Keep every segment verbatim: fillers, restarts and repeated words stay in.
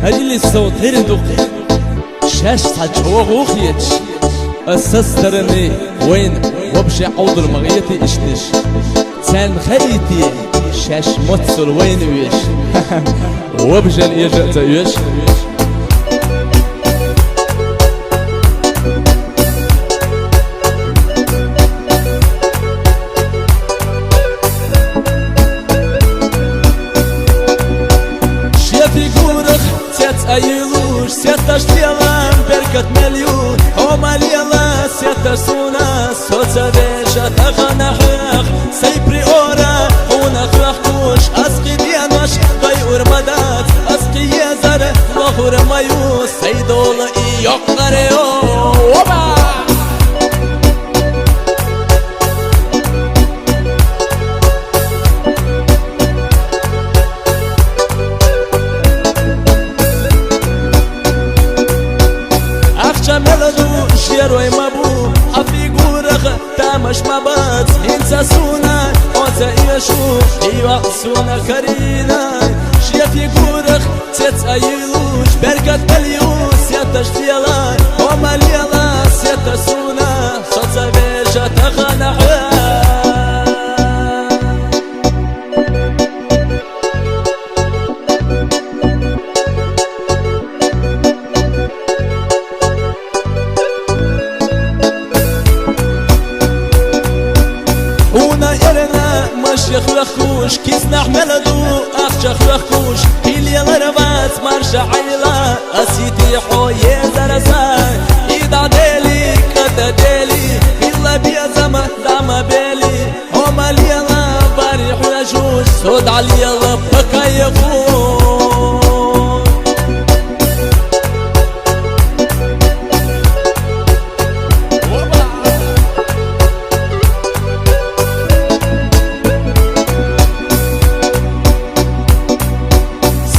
Или сов тера ду-кх. Шаьш цхьа чӀогӀа ву хеташ, а со стороны вайна вообще Ӏовдал ма гӀетий иштта деш. Царна хаийтий, шаьш моццул вайна веш. Вообще эша а ца оьшу. Шен фигурах цец а йийлуш, сетташ лела, беркат мел ю, хьо ма лела, сетташ суна, со ца веша тахана хьох, сай приора, хьуна хьоьхкуш, ас кхы денош, дойур ма дац, ас кхы езар, лохур ма ю, сай дола и йоккхаре, о, оба! Ахча мел ду, шерой ма бу, хьан фигурах тамаш ма бац, хӀинца суна, хьо ца эшу, йоах суна карийна, шен фигурах цец а йийлуш, беркат мел ю, сетташ лела, хьо ма лела, сетташ суна, со ца веша тахана хьох. Хьуна эрна машен хьоьхкуш, киснахь мел ду, ахча хьоьхкуш, хьо лелар вац марша Ӏайла, ас йитий хьо езар сан, и дӀа дели, кӀа тӀа дели, хила безам дӀа ма бели, хьо ма лела, бари хьоьжуш, со дӀалела по кайфу.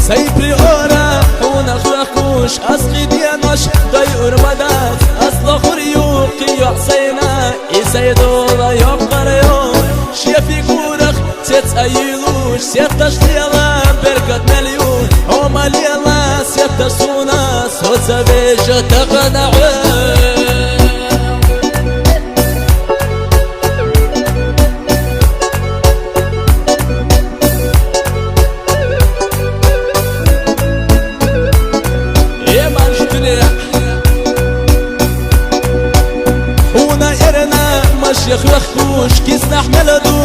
Сай приора, хьуна хьоьхкуш, ас кхы денош, дойур ма дац, ас лохур ю, кхы йоӀ сайна, и сай дола йоккхар ю, шен фигурах цец а йийлуш, сетташ лела, беркат мел ю, хьо ма лела, сетташ суна, со ца веша тахана хьох. Э, марш дуне! Хьуна эрна машен хьоьхкуш, киснахь мел ду,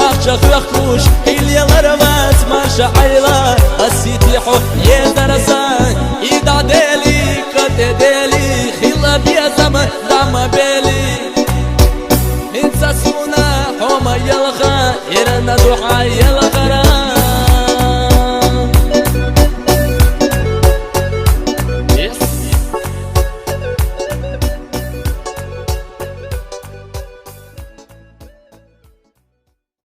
ахча хьоьхкуш, хьо лелар вац марша Ӏайла, ас йитий хьо езар сан, и дӀа дели, кӀа тӀа дели, хила безам дӀа ма бели. ХӀинца суна хьо ма елха, эрна ду хьан елхар